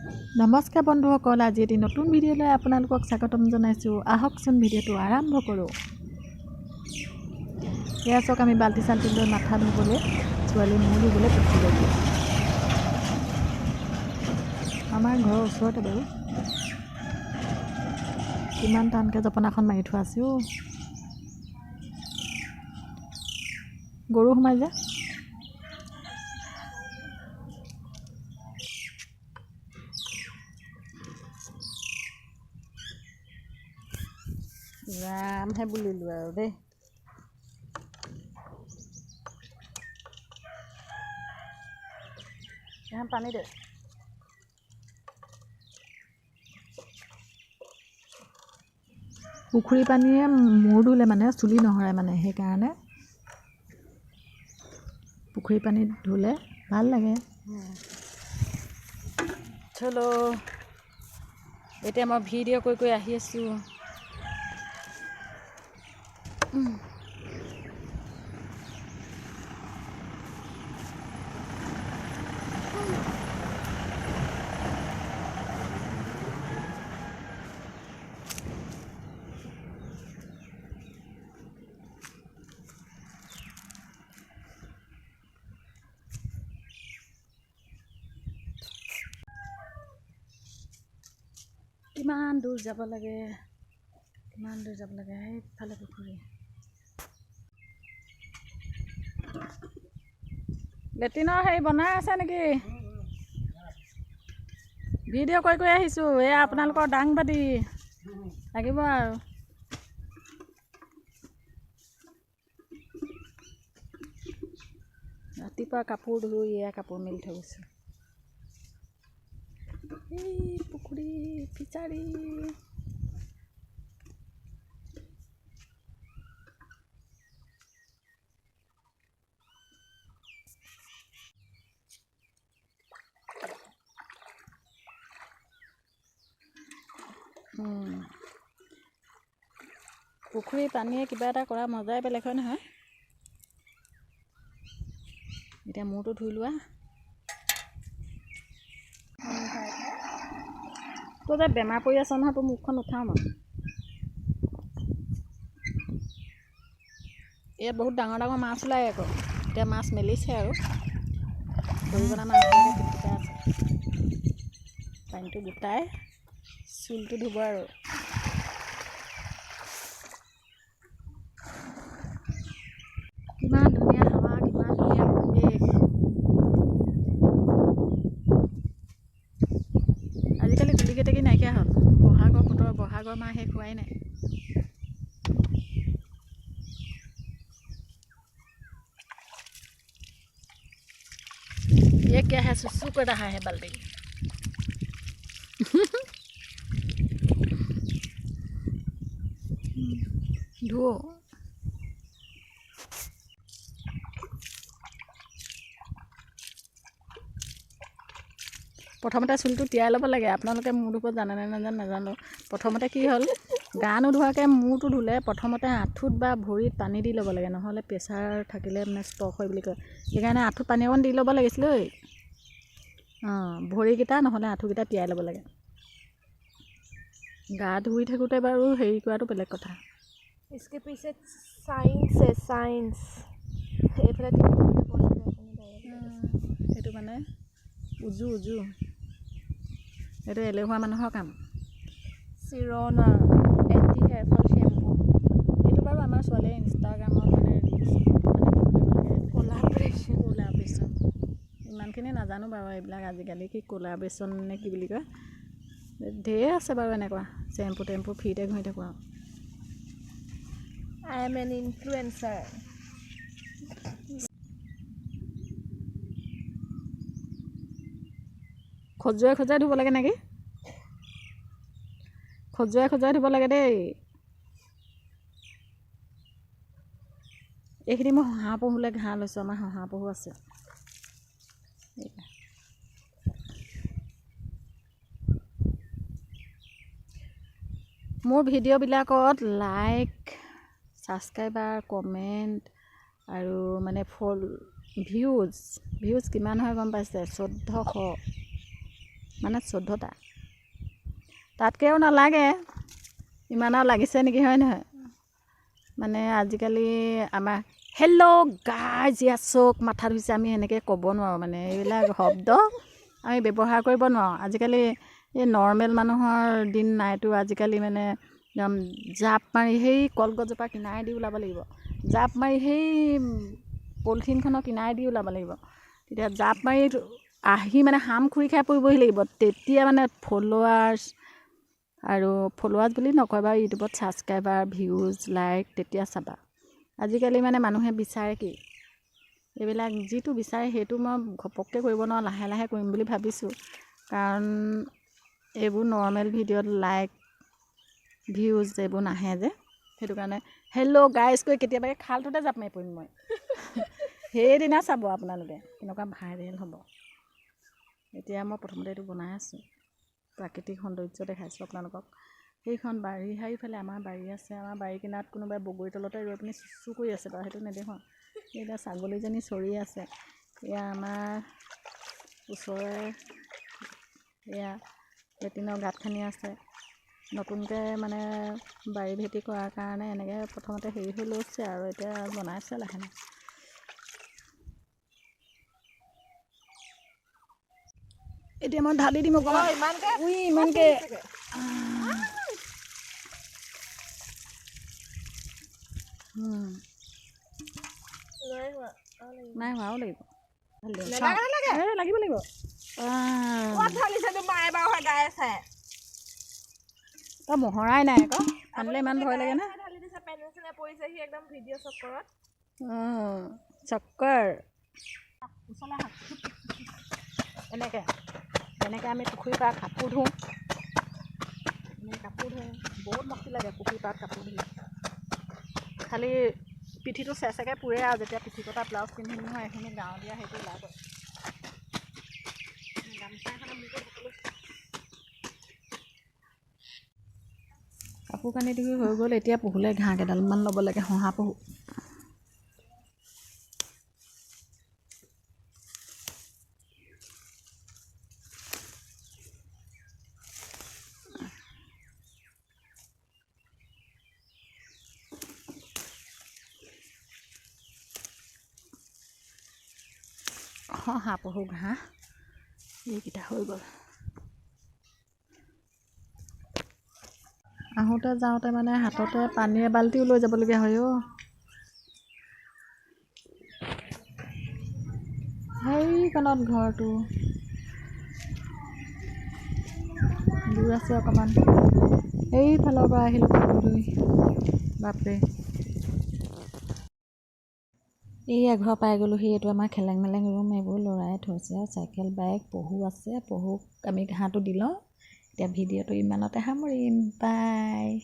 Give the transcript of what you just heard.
নমস্কাৰ বন্ধুসকল, আজি এটি নতুন ভিডিঅ'লৈ আপোনালোকক স্বাগতম জনাইছোঁ। আহকচোন ভিডিঅ'টো আৰম্ভ কৰোঁ। এয়া চাওক, আমি বাল্টি চাল্টি লৈ মাথা ধুবলৈ, ছোৱালী মূৰ ধুবলৈ পুখুৰীলৈ গৈ আছোঁ। আমাৰ ঘৰৰ ওচৰতে বাৰু। কিমান টানকৈ জপনাখন মাৰি থোৱা আছে অ'। গৰু সোমাই যায়। যামহে বুলিলোঁ আৰু দেই। এখন পানী দে। পুখুৰী পানীয়ে মূৰ ধুলে মানে চুলি নসৰে মানে, সেইকাৰণে পুখুৰী পানীত ধুলে ভাল লাগে। চলো, এতিয়া মই ভিডিঅ' কৰি কৰি আহি আছোঁ। কিমান দূৰ যাব লাগে, কিমান দূৰ যাব লাগে, সেইফালে পুখুৰী। লেট্ৰিনৰ হেৰি বনাই আছে নেকি? ভিডিঅ' কৰি কৰি আহিছোঁ। এয়া আপোনালোকৰ দাংবাদী লাগিব আৰু। ৰাতিপুৱা কাপোৰ ধুই এয়া কাপোৰ মেলি থৈ গৈছোঁ। এই পুখুৰী, ফিচাৰী। পুখুৰী পানীয়ে কিবা এটা কৰা মজাই বেলেগ হয় নহয়। এতিয়া মূৰটো ধুই লোৱা। তই যে বেমাৰ পৰি আছ নহয়, তোৰ মুখখন নুঠাওঁ মই। ইয়াত বহুত ডাঙৰ ডাঙৰ মাছ ওলায় আকৌ। এতিয়া মাছ মেলিছে আৰু দৰিকণা মাছবিলাকে পিটিকা আছে। পানীটো গোটাই চুলটো ধুব আৰু। কিমান ধুনীয়া হাৱা, কিমান ধুনীয়া পৰিৱেশ। আজিকালি কুলি কেতেকী নাইকিয়া হ'ল। বহাগৰ বতৰ, বহাগৰ মাহ শেষ হোৱাই নাই। ये क्या है, सुसु कर रहा है बाल्टी। धो। প্ৰথমতে চুলিটো তিয়াই ল'ব লাগে। আপোনালোকে মূৰ ধুব জানেনে নাজানে নাজানো। প্ৰথমতে কি হ'ল, গা নোধোৱাকৈ মূৰটো ধুলে প্ৰথমতে আঁঠুত বা ভৰিত পানী দি ল'ব লাগে, নহ'লে প্ৰেছাৰ থাকিলে মানে ষ্ট্ৰক হয় বুলি কয়। সেইকাৰণে আঁঠুত পানী অকণ দি ল'ব লাগিছিলে ঐ। অঁ, ভৰিকেইটা নহ'লে আঁঠুকেইটা তিয়াই ল'ব লাগে। গা ধুই থাকোঁতে বাৰু হেৰি কৰাটো বেলেগ কথা। इसके पीछे साइंस है, साइंस। এইফালে তিনিফালে পঢ়িলে আপুনি direct। সেইটো মানে উজু উজু, সেইটো এলেহুৱা মানুহৰ কাম। চিৰনা এণ্টি হেয়াৰ ফল শ্বেম্পু। এইটো বাৰু আমাৰ ছোৱালীয়ে ইনষ্টাগ্ৰামত মানে ৰিলচ মানে কি কৰিব লাগে, কোলাবৰেশ্যন। কোলাবৰেশ্যন, ইমানখিনি নাজানো বাৰু এইবিলাক আজিকালি কি কোলাবৰেশ্যন নে কি বুলি কয়। ঢেৰ আছে বাৰু এনেকুৱা চেম্পু টেম্পু ফ্ৰীতে ঘঁহি থাকোঁ আৰু। I am an influencer. খজুৱাই খজুৱাই ধুব লাগে নেকি? খজুৱাই খজুৱাই ধুব লাগে দেই। এইখিনি মই শহা পহুলৈ ঘাঁহ লৈছোঁ, আমাৰ শহা পহু আছে। মোৰ ভিডিঅ'বিলাকত লাইক, ছাবস্ক্ৰাইবাৰ, কমেণ্ট আৰু মানে ফল ভিউজ কিমান হয় গম পাইছে? 1400। মানে 14টা। তাতকৈও নালাগে, ইমান আৰু লাগিছে নেকি, হয় নহয়? মানে আজিকালি আমাৰ হেল্ল' গাইজ ইয়াত চক মাথা ধুইছে, আমি সেনেকৈ ক'ব নোৱাৰোঁ, মানে এইবিলাক শব্দ আমি ব্যৱহাৰ কৰিব নোৱাৰোঁ। আজিকালি এই নৰ্মেল মানুহৰ দিন নাইতো, আজিকালি মানে একদম জাপ মাৰি সেই কলগছজোপা কিনাৰে দি ওলাব লাগিব, জাপ মাৰি সেই পলিথিনখনৰ কিনাৰে দি ওলাব লাগিব, তেতিয়া জাপ মাৰি আহি মানে হাম খুৰি খাই পৰিবহি লাগিব। তেতিয়া মানে ফ'ল'ৱাৰ্ছ আৰু ফ'ল'ৱাৰ্ছ বুলি নকয় বাৰু, ইউটিউবত ছাবস্ক্ৰাইবাৰ, ভিউজ, লাইক তেতিয়া চাবা। আজিকালি মানে মানুহে বিচাৰে কি, এইবিলাক যিটো বিচাৰে সেইটো মই ঘপককৈ কৰিব নোৱাৰোঁ, লাহে লাহে কৰিম বুলি ভাবিছোঁ। কাৰণ এইবোৰ নৰ্মেল ভিডিঅ'ত লাইক, ভিউজ এইবোৰ নাহে যে, সেইটো কাৰণে হেল্ল' গাইজ কৈ কেতিয়াবা খালটোতে জাপ মাৰি পৰিম মই, সেইদিনা চাব আপোনালোকে কেনেকুৱা ভাইৰেল হ'ব। এতিয়া মই প্ৰথমতে এইটো বনাই আছোঁ, প্ৰাকৃতিক সৌন্দৰ্য দেখাইছোঁ আপোনালোকক। সেইখন বাৰী সেইফালে আমাৰ বাৰী আছে, আমাৰ বাৰী কিনাৰত কোনোবাই বগৰী তলতে ৰৈ পিনি চুচু কৰি আছে বাৰু, সেইটো নেদেখোঁ। এতিয়া ছাগলীজনী চৰি আছে, এয়া আমাৰ ওচৰৰে এয়া লেট্ৰিনৰ গাঁত খান্দি আছে। নতুনকৈ মানে বাৰী ভেটি কৰাৰ কাৰণে এনেকৈ প্ৰথমতে হেৰি হৈ লৈছে আৰু এতিয়া বনাইছে লাহে লাহে। এতিয়া মই ঢালি দিম অকণমান, ইমানকৈ। নাই হোৱা, আৰু লাগিব, লাগিব লাগিব। তই মোহৰাই নাই আকৌ, আনিলে ইমান ভয় লাগে নে? চক্কৰ এনেকৈ যেনেকৈ আমি পুখুৰী পাৰত কাপোৰ ধোওঁ, এনেকৈ কাপোৰ ধোওঁ, বহুত মস্তি লাগে পুখুৰী পাৰত কাপোৰ ধুলে। খালি পিঠিটো চেচেকৈ পুৰে আৰু যেতিয়া পিঠি কটা ব্লাউজ পিন্ধিম নহয়, এইখিনি গাঁৱলীয়া সেইটো ওলাব। গামোচা এখনে মোৰতো সকলো কাপোৰ কানি ধুই হৈ গ'ল। এতিয়া পহুলৈ ঘাঁহ কেইডালমান ল'ব লাগে, শহা পহু। শহা পহু ঘাঁহ এইকেইটা হৈ গ'ল। আহোঁতে যাওঁতে মানে হাততে পানী এবাল্টিও লৈ যাবলগীয়া হয় অ'। সেইকণত ঘৰটো দূৰ আছে অকণমান, এইফালৰ পৰা আহিলোঁ কাপোৰ ধুই, বাপৰে। এইয়া ঘৰ পাই গ'লোহি। এইটো আমাৰ খেলেং মেলেং ৰুম, এইবোৰ ল'ৰাই থৈছে আৰু চাইকেল, বাইক, পহু আছে, পহুক আমি ঘাঁহটো দি লওঁ। এতিয়া ভিডিঅ'টো ইমানতে সামৰিম, বাই।